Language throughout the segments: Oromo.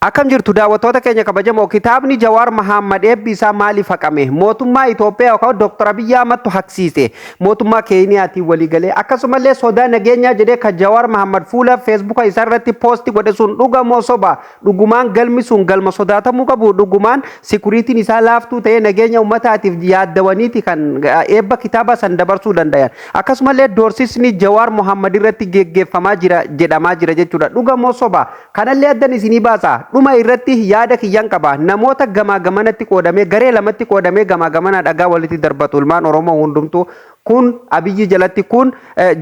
Akkam jirtu, daawwattoota keenya kabajamoo? Kitaabni Jawaar Mahammad eebbi isaa maaliif haqame? Mootummaa Itoophiyaa yookaan Dooktar Abiyyi Ahmadtu haqsiise. Mootummaa Keeniyaatiin waliigalee akkasumallee sodaa nageenyaa jedhee kan Jawaar Mahammad fuula Feesbuuka isaa irratti post godhe sun dhuga moo soba? Dhugumaan galmi sun galma sodaatamuu qabu? Dhugumaan securityn isaa laaftuu ta'ee nageenya uummataatiif yaaddawaniiti kan eebba kitaaba san dabarsuu danda'an? Akkasumallee doorsisni Jawaar Mohammad irratti geggeeffamaa jira jedhamaa jira jechuudha. Dhuga moo soba? Kanallee addan isinii baasa. Dhuma irratti yaada kiyyan qaba. Namoota gamaa gamanatti qoodamee, garee lamatti qoodamee, gamaa gamana dhagaa walitti darbatu, ilmaan Oromoo hundumtuu kun Abiyyi jalatti, kun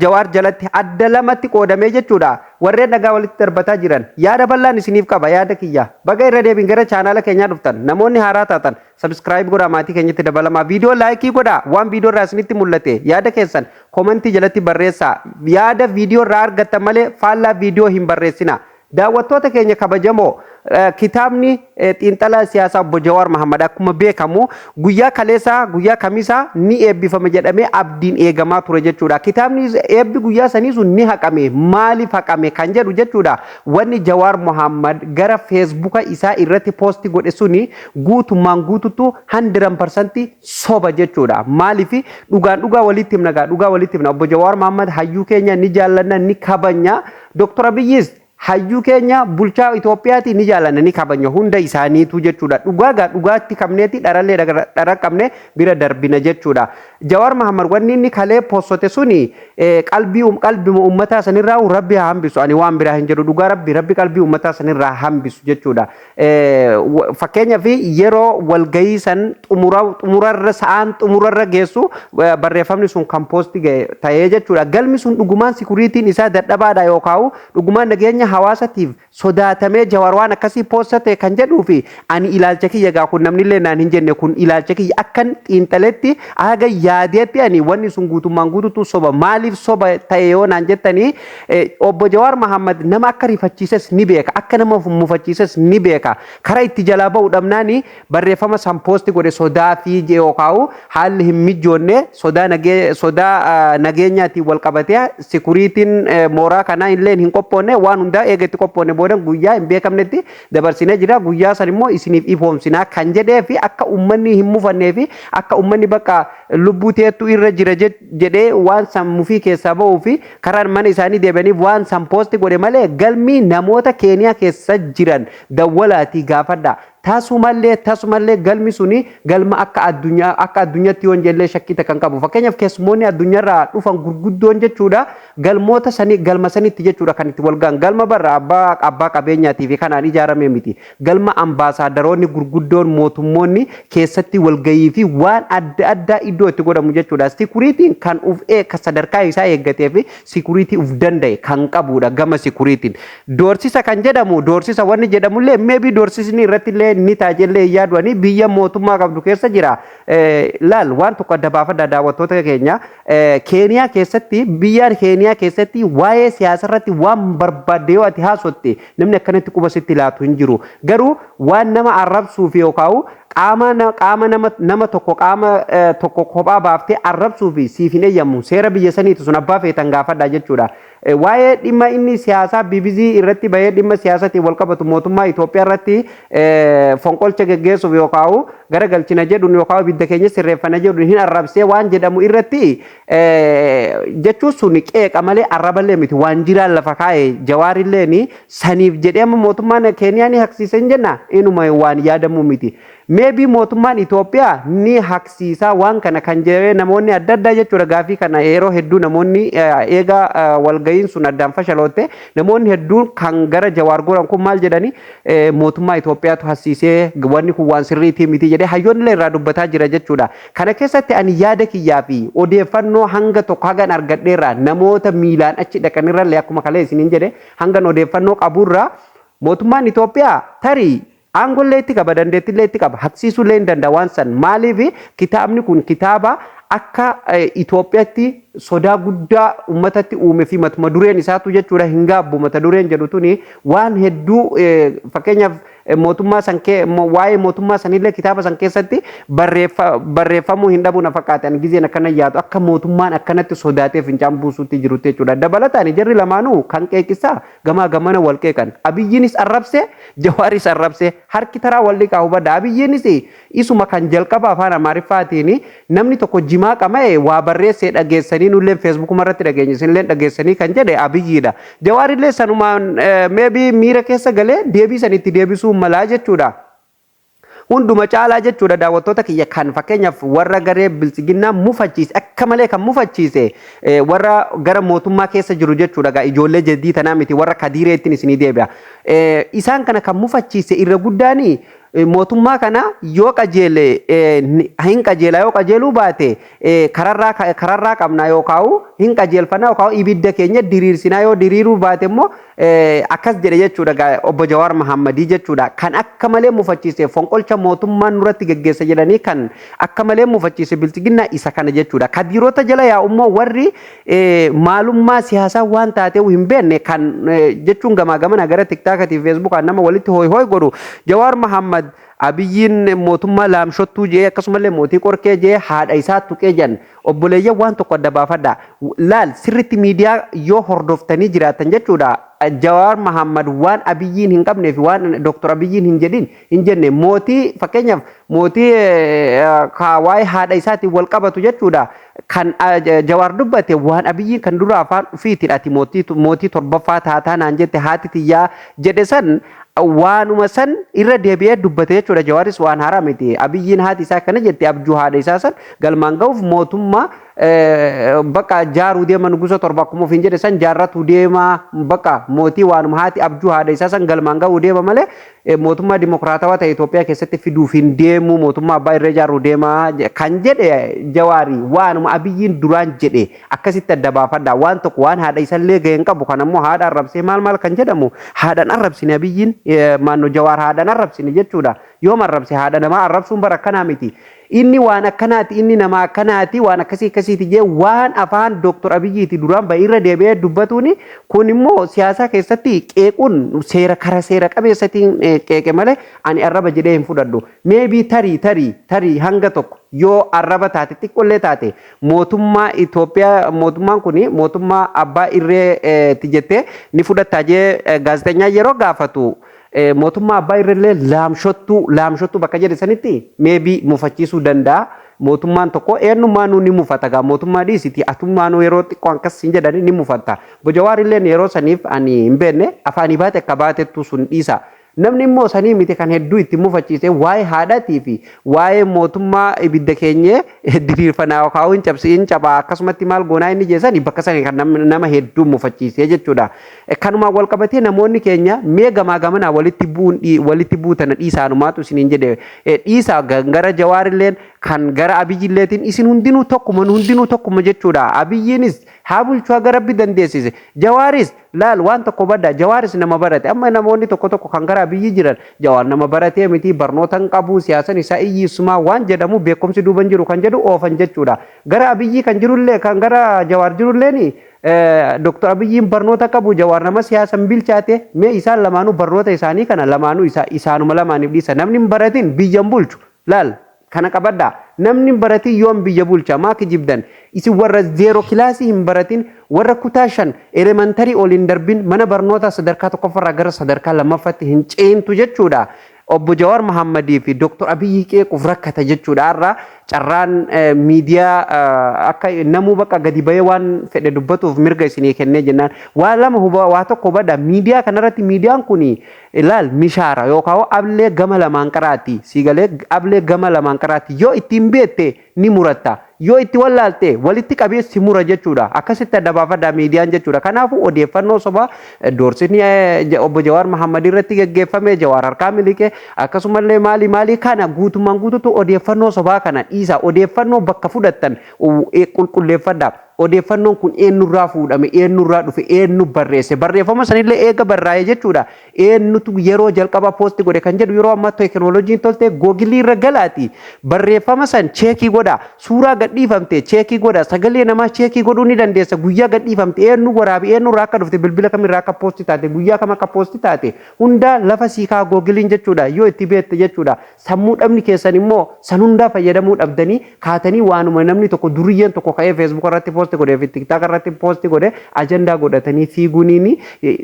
Jawaar jalatti, adda lamatti qoodamee jechuudha. Warreen dhagaa walitti darbataa jiran, yaada bal'aan isiniif qaba, yaada kiyya. Baga irra deebiin gara chaanaala keenyaa dhuftan. Namoonni haaraa taatan subscribe godhaa, maatii keenyatti dabalamaa. Viidiyoo like godhaa. Waan viidiyoo irraa isinitti mul'ate yaada keessan comment jalatti barreessaa. Yaada viidiyoo irraa argattan malee faallaa viidiyoo hin barreessina. Daawwattoota keenya kabajamoo, kitaabni xiinxalaa siyaasaa obbo Jawaar Mahammad akkuma beekamu guyyaa kaleessaa, guyyaa kamisaa ni eebbifama jedhamee abdiin eegamaa ture jechuudha. Kitaabni eebbi guyyaa sanii sun ni haqame. Maaliif haqame kan jedhu jechuudha. Wanni Jawaar Mahammad gara Feesbuuka isaa irratti post godhe suni guutummaan guututtu 100% soba jechuudha. Maaliif? Dhugaan dhugaa walitti himna gaa, dhugaa walitti himna. Obbo Jawaar Mahammad hayyuu keenya, ni jaallanna, ni kabanya. Dooktar Abiyyis hayyuu keenya, bulchaa Itoophiyaati, ni jaallanna, ni kabanya, hunda isaaniitu jechuudha. Dhugaa gaa dhugaatti qabneeti, dharallee dhara qabne bira darbina jechuudha. Jawaar Mahammad wanni inni kalee postote suni qalbii qalbima uummataa sanirraa Rabbi haa hambisu. Ani waan biraa hin jedhu, dhugaa Rabbi, Rabbi qalbii uummataa sanirraa hambisu jechuudha. Fakkeenyaaf, yeroo walgahii san xumurarra, sa'aan xumurarra geessu barreeffamni sun kan post ta'ee jechuudha. Galmi sun dhugumaan securityn isaa dadhabaadha yookaan dhugumaan nageenya hawaasatiif sodaatamee Jawaar waan akkasii postate kan jedhuu fi ani ilaalcha kiyya gaa, kun namni illee naan hin jenne, kun ilaalcha kiyya, akkan xiinxaletti haga yaadeetti ani wanni sun guutummaan guututu soba. Maaliif soba ta'e yoo naan jettanii, obbo Jawaar Mahammad nama akka rifachiises ni beeka, akka nama mufachiises ni beeka. Karaa itti jalaa ba'u dhabnaani barreeffama san post godhe. Sodaa fi yookaan haalli hin mijoonne, sodaa nagee sodaa nageenyaatiin wal qabatee securityn mooraa kanaa illee hin qophoonne. Waan hundaa eega itti qophoonne booda guyyaa hin beekamnetti dabarsinee jira, guyyaa san immoo isiniif ifoomsinaa kan jedhee fi akka uummanni hin mufannee fi akka uummanni bakka lubbuu teettu irra jira jedhee waan san mufii keessaa ba'uu fi karaan mana isaanii deebi'aniif waan san post godhe malee, galmii namoota Keeniyaa keessa jiran dawwalaatii gaafadha. Tasumallee tasumallee galmi suni galma akka addunyaa, akka addunyaatti yoon jellee shakkii kan qabu. Fakkeenyaaf, keessummoonni addunyaarraa dhufan gurguddoon jechuudha galmoota sanii, galma sanitti jechuudha kan itti walga'an. Galma barra abbaa qabeenyaatii fi kanaan ijaarame miti. Galma ambaasaadaroonni gurguddoon, mootummoonni keessatti walgayii fi waan adda addaa iddoo itti godhamu jechuudha. Securityn kan uf sadarkaa isaa eeggatee fi security uf danda'e kan qabudha gama securityn. Doorsisa kan jedhamu, doorsisa wanni jedhamullee, maybe doorsisni irratti illee ni taajellee yaaduani biyya mootummaa qabdu keessa jira. Laal, waan tokko adda baafadha, daawwattoota keenya. Keeniyaa keessatti, biyya Keeniyaa keessatti waa'ee siyaasa irratti waan barbaadde yoo ati haasotte namni akkanatti quba sitti laatu hin jiru. Garuu waan nama arrabsuuf yookaan qaama nama tokko, qaama tokko kophaa baaftee arrabsuuf siif hin eeyyamu. Seera biyya saniitu sun, abbaa feetan gaafadha jechuudha. Waa'ee dhimma inni siyaasaa BBC irratti bahee dhimma siyaasaatiin wal qabatu, mootummaa Itoophiyaa irratti fonqolcha geggeessuuf yookaan gara galchina jedhuun yookaan ibidda keenya sirreeffana jedhuun hin arrabsee waan jedhamu irratti jechuun sun qeeqa malee arraballee miti. Waan jiraan lafa kaa'e Jawaarillee saniif jedhee amma mootummaan Keeniyaa ni haqsiisa hin jenna, inuma waan yaadamu miti. Maybe mootummaan Itoophiyaa ni haqsiisaa waan kana kan jedhee namoonni adda addaa jechuudha. Gaafii kana yeroo hedduu namoonni eega walga'iin sun addaan fashalootte, namoonni hedduun kan gara Jawaar goran kun maal jedhani? Mootummaa Itoophiyaatu haqsiisee, wanni kun waan sirriitii miti jedhee hayyoonni illee irraa dubbataa jira jechuudha. Kana keessatti ani yaada kiyyaa fi odeeffannoo hanga tokko hagan argadheerraa, namoota miilaan achi dhaqanirrallee, akkuma kalee isiniin jedhe, hangan odeeffannoo qaburraa, mootummaan Itoophiyaa tarii aangollee itti qaba, dandeettillee itti qaba, haqsiisuullee hin danda'a waan san. Maaliif? Kitaabni kun kitaaba akka Itoophiyaatti sodaa guddaa uummatatti uume fi matuma dureen isaatu jechuudha, hin gaabbu mata dureen jedhu tuni waan hedduu, fakkeenyaaf Mootummaa san waa'ee mootummaa sanillee kitaaba san keessatti barreeffamuu hin dhabu na fakkaate. Ani gizeen akkana yaadu akka mootummaan akkanatti sodaatee fincaan buusuutti jirutti jechuudha. Dabalataan jarri lamaanuu kan qeeqisaa gamaa gamana wal qeeqan. Abiyyiinis arrabse, Jawaaris arrabse, harki taraa wal dhiqaa hubadha. Abiyyiinis isuma kan jalqaba afaan Amaariffaatiin namni tokko jimaa qama'e waa barreessee dhageessanii, nulleen Feesbuukuma irratti dhageenye, isinillee dhageessanii kan jedhe Abiyyiidha. Jawaarillee sanumaan maybe miira keessa galee deebii san itti deebisuu malaa jechuudha. Hunduma caalaa jechuudha, daawwattoota kiyya, kan fakkeenyaaf warra garee Biltsiginnaa mufachiise, akka malee kan mufachiise, warra gara mootummaa keessa jiru jechuudha. Gaa ijoollee jaddii tanaa miti, warra kadiireettiin isinii deebi'a. Isaan kana kan mufachiise irra guddaanii mootummaa kana yoo qajeele hin qajeela, yoo qajeeluu baate kararraa qabna yookaan hin qajeelfanna yookaan ibidda keenya diriirsinaa, yoo diriiruu baate immoo akkas jedhe jechuudha obbo Jawaar Mahammadii jechuudha. Kan akka malee mufachiise, fonqolcha mootummaan nurratti geggeessa jedhanii kan akka malee mufachiise Biltsiginnaa isa kana jechuudha. Kadiirota jala yaa'u immoo warri maalummaa siyaasaa waan taateef hin beekne kan jechuun gamaa gamana gara TikTokaatii fi Feesbuukaan nama walitti hooy hooy godhu, Jawaar Mahammad Abiyyiin mootummaa laamshottuu jee, akkasumallee mootii qorkee jee, haadha isaa tuqee jedhan. Obboleeyyan, waan tokko adda baafadha. Laal, sirritti miidiyaa yoo hordoftanii jiraatan jechuudha. Jawaar Mahammad waan Abiyyiin hin qabnee fi waan Dr. Abiyyiin hin jedhin hin jenne. Mootii, fakkeenyaaf, mootii waa'ee haadha isaatiin wal qabatu jechuudha. Kan Jawaar dubbate waan Abiyyiin kan dura afaan ofiitiin "Ati mootii torbaffaa taataa naan jette haati tiyyaa" jedhe san, waanuma san irra deebi'ee dubbate jechuudha. Jawaaris waan haaraa miti. Abiyyiin haati isaa akkana jette, abjuu haadha isaa san galmaan ga'uuf mootummaa bakka jaaruu deema, nugusa torba akkuma ofiin jedhe san jaarratu deema, bakka mootii waanuma haati abjuu haadha isaa san galmaan ga'uu deema malee mootummaa dimokiraatawaa ta'e Itoophiyaa keessatti fiduuf hin deemu, mootummaa abbaa irree jaaruu deema kan jedhe Jawaarii waanuma Abiyyiin duraan jedhe. Akkasitti adda baafadha. Waan tokko waan haadha isallee ga'e hin qabu. Kan ammoo haadha arrabsee maal maal kan jedhamu, haadhan arrabsine Abiyyiin, maanno, Jawaar haadhan arrabsine jechuudha. Yoom arrabse? Haadha namaa arrabsuun bara akkanaa miti. Inni waan akkanaati, inni nama akkanaati, waan akkasii akkasiiti jee waan afaan Dooktor Abiyyiiti duraan ba'e irra deebi'ee dubbatuuni, kun immoo siyaasaa keessatti qeequun seera kara seera qabeessatiin qeeqe malee ani arraba jedhee hin fudhadhu. Maybe tarii hanga tokko yoo arraba taate, xiqqollee taate, mootummaa Itoophiyaa, mootummaan kun mootummaa abbaa irreeti jettee ni fudhattaa jee gaazexenyaan yeroo gaafatu, mootummaa abbaa irreellee laamshottuu laamshottuu bakka jedhe sanitti maybe mufachiisuu danda'a. Mootummaan tokko eenyummaanuu ni mufata gaa, mootummaa dhiisiti, atummaanuu yeroo xiqqoo akkas hin jedhani ni mufatta. Jawaar illeen yeroo saniif ani hin beekne afaanii baate akka baatettu sun dhiisa. Namni immoo sanii miti, kan hedduu itti mufachiise waa'ee haadhaatii fi waa'ee mootummaa ibidda keenyee diriirfanaa yookaan hin cabsi hin cabaa akkasumatti maal goonaa inni jeessani bakka sanii kan nama hedduu mufachiise jechuudha. Kanumaan wal qabatee namoonni keenya mee gamaa gamanaa walitti bu'uun walitti buutana dhiisaanumaatu isiniin jedhe. Dhiisaa, gara Jawaarilleen kan gara Abiyyilleetiin isin hundinuu tokkuma, hundinuu tokkuma jechuudha. Abiyyiinis haa bulchu haga Rabbi dandeessise. Jawaaris laal, waan tokko badda, Jawaaris nama barate. Amma namoonni tokko tokko kan gara Abiyyi jiran Jawaar nama baratee miti, barnoota hin qabu, siyaasan isaa iyyiisumaa waan jedhamu, beekumsi duuban jiru kan jedhu oofan jechuudha. Gara Abiyyi kan jirullee, kan gara Jawaar jirulleeni Dr. Abiyyiin barnoota qabu, Jawaar nama siyaasan bilchaate. Mee isaan lamaanuu barnoota isaanii kana lamaanuu isaanuma lamaaniif dhiisa. Namni hin baratin biyya hin bulchu. Laal, kana qabadhaa. Namni hin baratin yoom biyya bulcha? Maa kijibdan? Isin warra zero kilaasii hin baratin, warra kutaa 5 elementary ol hin darbin, mana barnootaa sadarkaa tokkoffarraa gara sadarkaa lammaffaatti hin ceentu jechuudha. Obbo Jawaar Mahammadii fi Dr. Abiyyi qeequuf rakkata jechuudha. Har'a carraan miidiyaa akka namuu bakka gadi bahee waan fedhe dubbatuuf mirga isinii kennee jennaan waa lama huba, waa tokko hubadha. Miidiyaa kanarratti, miidiyaan kun ilaal, mishaara yookaan ablee gama lamaan qaraati. Siigalee ablee gama lamaan qaraati. Yoo ittiin beekte ni muratta. Yoo itti wallaalte walitti qabee si mura jechuudha. Akkasitti adda baafadhaa miidiyaan jechuudha. Kanaafuu odeeffannoo sobaa doorsisni obbo Jawaar Mahammad irratti geggeeffame, Jawaar harkaa miliqe, akkasumallee maali maali kana guutummaan guutuutu odeeffannoo sobaa kana dhiisa. Odeeffannoo bakka fudhattan qulqulleeffadha. Odeeffannoon kun eenyurraa fuudhame, eenyurraa dhufe, eenyu barreesse? Barreeffama sanillee eega barraa'e jechuudha. Eenyutu yeroo jalqabaa post godhe kan jedhu, yeroo ammaa teekinooloojiin tolte, Google irra galaati. Barreeffama san check godha. Suuraa gadhiifamte check godha. Sagalee namaa check godhuu ni dandeessa. Guyyaa gadhiifamte, eenyu waraabe, eenyurraa akka dhufte, bilbila kamirraa akka post taate, guyyaa kam akka post taate hunda lafa siikaa Googleiin jechuudha, yoo itti beekte jechuudha. Sammuu dhabni keessan immoo san hundaa fayyadamuu dhabdanii kaatanii waanuma namni tokko, duriyyeen tokko ka'ee Facebook irratti post godhee fi TikTok irratti post godhe ajandaa godhatanii fiiguuniin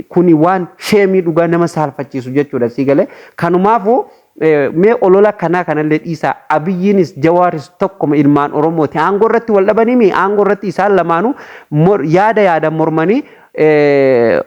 kuni waan shame dhugaa nama saalfachiisu jechuudha, sii galee. Kanumaafuu mee olola kanaa kanallee dhiisaa. Abiyyiinis Jawaaris tokkoma, ilmaan Oromooti. Aangoo irratti wal dhabanii, aangoo irratti isaan lamaanuu yaada yaada mormanii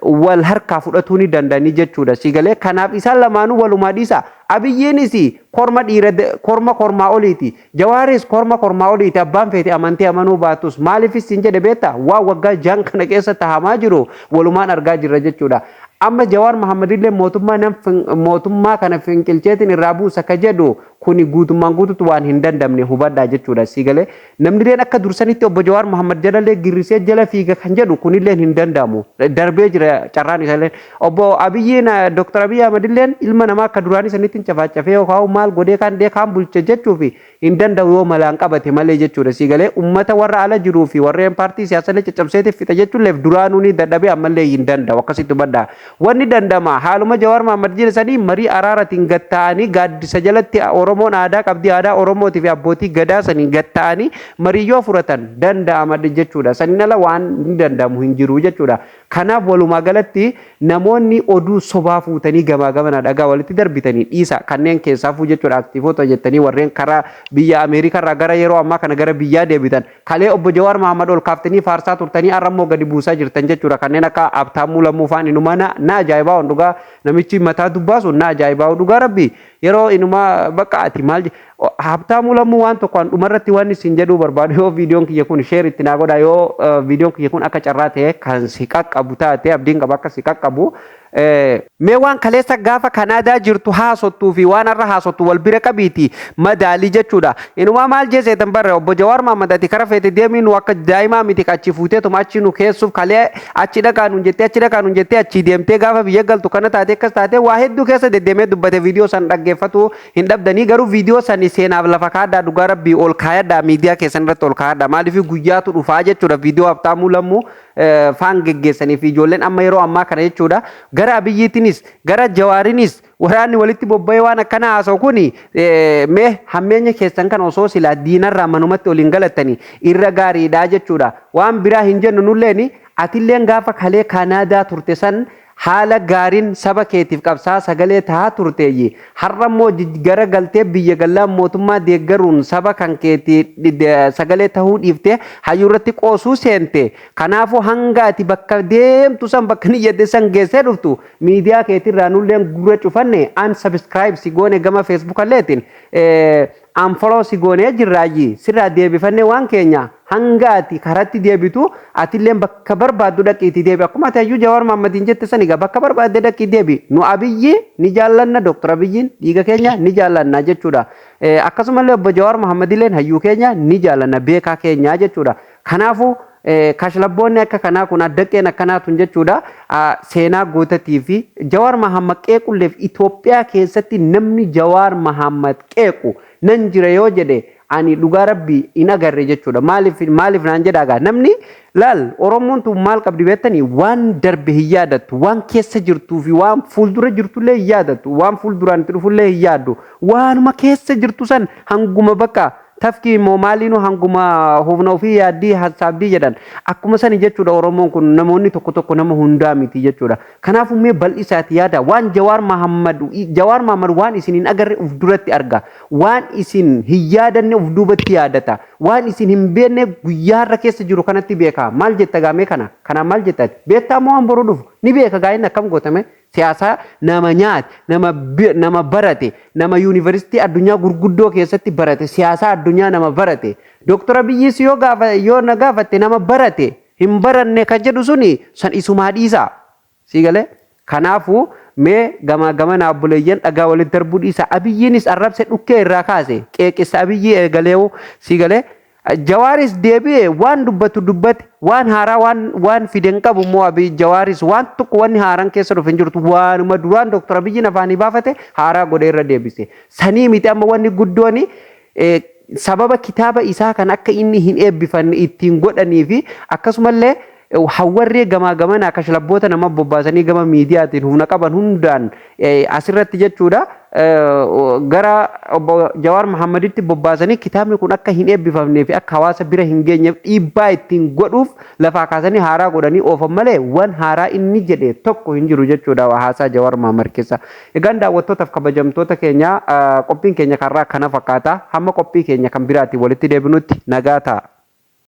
wal harkaa fudhatuu ni danda'anii jechuudha. Si galee? Kanaaf isaan lamaanuu walumaa dhiisa. Abiyyiinis korma dhiira, korma kormaa oliiti. Jawaaris korma kormaa oliiti. Abbaan feete amantii amanuu baatus, maaliifis siin jedhe beektaa? Waa waggaa 6 kana keessa tahamaa jiru walumaan argaa jirra jechuudha. Amma Jawaar Mahammadillee mootummaa nam mootummaa kana finqilcheetiin irraa buusa ka jedhu kuni guutummaan guututti waan hin dandamne hubadhaa jechuudha. Si galee? Namnilleen akka dursanitti obbo Jawaar Mahammad jalallee girrisee jala fiiga kan jedhu kunilleen hin danda'amu. Darbee jira carraan isallee. Obbo Abiyyiin, Dr. Abiyyi Ahmadilleen ilma namaa akka duraanii sanitti cafaacafee yookaan maal godhee kan dee kaan bulche jechuufi hin danda'u yoo malaan qabate malee jechuudha. Si galee? Uummata warra ala jiruu fi warreen paartii siyaasallee caccabseetiif fixa jechuulleef duraanuu ni dadhabee, ammallee hin danda'u, akkasitti hubadhaa. Wanni danda'ama haaluma Jawaar Mahammad jedhe sanii marii araaratiin gatta'anii gaaddisa jalatti, Oromoon aadaa qabdi, aadaa Oromootii fi abbootii gadaa sanii gatta'anii marii yoo furatan danda'ama jechuudha. Saniin ala waan hin danda'amu hin jiru jechuudha. Kanaaf walumaa galatti namoonni oduu sobaa fuutanii gamaa gamana dhagaa walitti darbitanii dhiisa, kanneen keessaafuu jechuudha, aktiivota jettanii warreen karaa biyya Ameerikaa irraa gara yeroo ammaa kana gara biyyaa deebitan, kalee obbo Jawaar Mahammad ol kaaftanii faarsaa turtanii, har'a immoo gadi buusaa jirtan jechuudha. Kanneen akka Abtaamuu Lammuu faan inuma na ajaa'ibaa. On dhugaa namichi mataa dubbaa sun na ajaa'ibaa, dhugaa rabbi. Yeroo inuma bakka ati maal Habtaamuu Lammuu, waan tokko an dhumarratti waan isin jedhuu barbaadu, yoo viidiyoon kiyya kun share itti naa godha, yoo viidiyoon kiyya kun akka carraa ta'e kan si qaqqabu taate, abdiin qaba akka si qaqqabu. Mee waan kaleessa gaafa Kanaadaa jirtu haasottuu fi waan har'a haasottu wal bira qabiiti madaalii jechuudha. Inumaa maal jeeseetan barre obbo Jawaar Mahammad, ati kara feete deemii, nu akka daa'imaa miti achi fuuteetuma achi nu keessuuf. Kalee achi dhaqaa nuun jettee, achi dhaqaa nuun jettee, achi deemtee gaafa biyya galtu kana taate, akkas taate, waa hedduu keessa deddeemee dubbate. Viidiyoo san dhaggeeffatu hin dhabdanii, garuu viidiyoo sani seenaaf lafa kaadhaa, dhugaa rabbii ol kaayadhaa, miidiyaa keessan irratti ol kaayadhaa. Maaliif guyyaatu dhufaa jechuudha. Viidiyoo Habtaamuu Lammuu faan geggeessanii fi ijoolleen amma yeroo ammaa kana jechuudha, gara Abiyyiitinis gara Jawaarinis waraanni walitti bobba'ee waan akkana haasa'u kuni, mee hammeenya keessan kan osoo silaa diinarraa manumatti waliin galattanii irra gaariidha jechuudha. Waan biraa hin jennu nulleeni. Atilleen gaafa kalee Kanaadaa turte san haala gaariin saba keetiif qabsaa sagalee tahaa turteeyyi, har'a immoo gara galtee biyya gallaa mootummaa deeggaruun saba kan keetii sagalee tahuu dhiiftee hayyuu irratti qoosuu seente. Kanaafuu hanga ati bakka deemtu san, bakka niyyadde san geessee dhuftu, miidiyaa keetirraa nulleen gurra cufanne, unsubscribe si goone, gama Facebook alleetiin unfollow si goonee jirraayyi, sirraa deebifanne waan keenya. Hanga ati karatti deebitu, atilleen bakka barbaaddu dhaqiitii deebi. Akkuma ati hayyuu Jawaar Mahaammadiin jette san egaa bakka barbaadde dhaqii deebi. Nu Abiyyi ni jaallanna, Dooktar Abiyyiin dhiiga keenya ni jaallanna jechuudha. Akkasumallee obbo Jawaar Mahammadilleen hayyuu keenya ni jaallanna, beekaa keenya jechuudha. Kanaafuu kashlabboonni akka kanaa kun, addaqqeen akkanaa tun jechuudha, seenaa gootatii fi Jawaar Mahammad qeequlleef, Itoophiyaa keessatti namni Jawaar Mahammad qeequ nan jira yoo jedhe ani dhugaa rabbii hin agarre jechuudha. Maaliif maaliif naan jedhaa gaa? Namni laal, Oromoon tun maal qabdi beektanii? Waan darbe hin yaadattu, waan keessa jirtuu fi waan fuuldura jirtullee hin yaadattu, waan fuulduraan itti dhufullee hin yaaddu. Waanuma keessa jirtu san hanguma bakka tafkii immoo maaliinuu hanguma humna ofii yaaddii hassaabdii jedhan, akkuma sani jechuudha. Oromoon kun namoonni tokko tokko, nama hundaa miti jechuudha. Kanaafuu mee bal'isaati yaada. Waan Jawaar Mahammad, Jawaar Mahammad waan isin hin agarre uf duratti arga, waan isin hin yaadanne uf duubatti yaadata, waan isin hin beekne guyyaarra keessa jiru kanatti beeka. Maal jetta gaamee kana kanaan? Maal jettati beektaa moo? Waan boru dhufu ni beeka gaa inni. Akkam gootame? Siyaasaa nama nyaate, nama barate, nama yuunivarsiitii addunyaa gurguddoo keessatti barate, siyaasaa addunyaa nama barate. Dooktar Abiyyis yoo gaafa yoo na gaafatte nama barate. Hin baranne ka jedhu suni san isumaa dhiisaa. Sii galee? Kanaafuu mee gamaa gamana obboleeyyan dhagaa walitti darbuu dhiisa. Abiyyiinis arrabse, dhukkee irraa kaase, qeeqissa Abiyyii eegaleewu, sii galee? Jawaaris deebi'ee waan dubbatu dubbate, waan haaraa waan fide hin qabu immoo. Abiy Jawaaris waan tokko wanni haaraan keessa dhufe hin jirtu. Waanuma duraan Dr. Abiyyiin afaanii baafate haaraa godhee irra deebise. Sanii miti, amma wanni guddooni sababa kitaaba isaa kan akka inni hin eebbifanne ittiin godhanii fi akkasumallee hawwarree gamaa gamanaa kashlabboota nama bobbaasanii gama miidiyaatiin humna qaban hundaan asirratti jechuudha gara obbo Jawaar Mohammaditti bobbaasanii kitaabni kun akka hin eebbifamnee fi akka hawaasa bira hin geenyeef dhiibbaa ittiin godhuuf lafaa kaasanii haaraa godhanii oofan malee waan haaraa inni jedhe tokko hin jiru jechuudha haasaa Jawaar Mohammad keessa. Egaan daawwattootaaf kabajamtoota keenya, qophiin keenya karraa kana fakkaata. Hamma qophii keenya kan biraatiin walitti deebinutti nagaa ta'a.